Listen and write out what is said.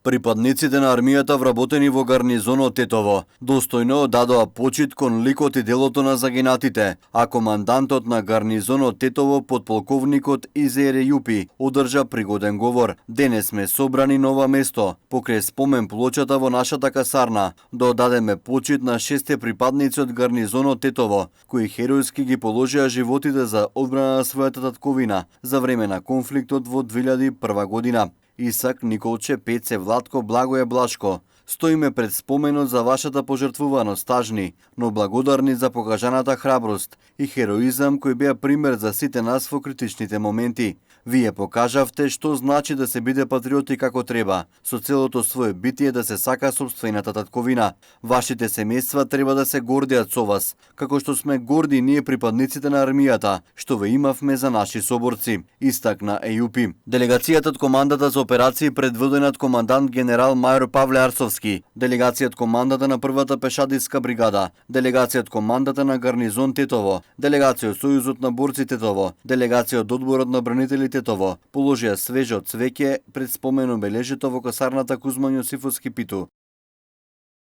Припадниците на армијата вработени во гарнизонот Тетово достојно дадоа почит кон ликот и делото на загинатите, а командантот на гарнизонот Тетово подполковникот Изере Јупи одржа пригоден говор. Денес сме собрани на ова место, покрај спомен плочата во нашата касарна, да одадеме почит на 6 припадници од гарнизонот Тетово, кои херојски ги положија животите за одбрана на својата татковина за време на конфликтот во 2001 година. Исак, Николче, Пеце, Владко, Благоје, Блашко. Стоиме пред споменот за вашата пожртвуваност, тажни, но благодарни за покажаната храброст и хероизам кој беа пример за сите нас во критичните моменти. Вие покажавте што значи да се биде патриоти како треба, со целото свое битие да се сака сопствената татковина. Вашите семејства треба да се гордеат со вас, како што сме горди ние припадниците на армијата, што ве имавме за наши соборци, истакна Ејупи. Делегацијата од командата за операции предводена од командант генерал мајор Павле Арсовски, делегацијата од командата на првата пешадиска бригада, делегација од командата на гарнизон Тетово, делегација од Сојузот на борци Тетово, делегација од одборот на бранители Тетово, положија свежо цвеќе пред спомен обележето во касарната Кузман Јосифовски Питу.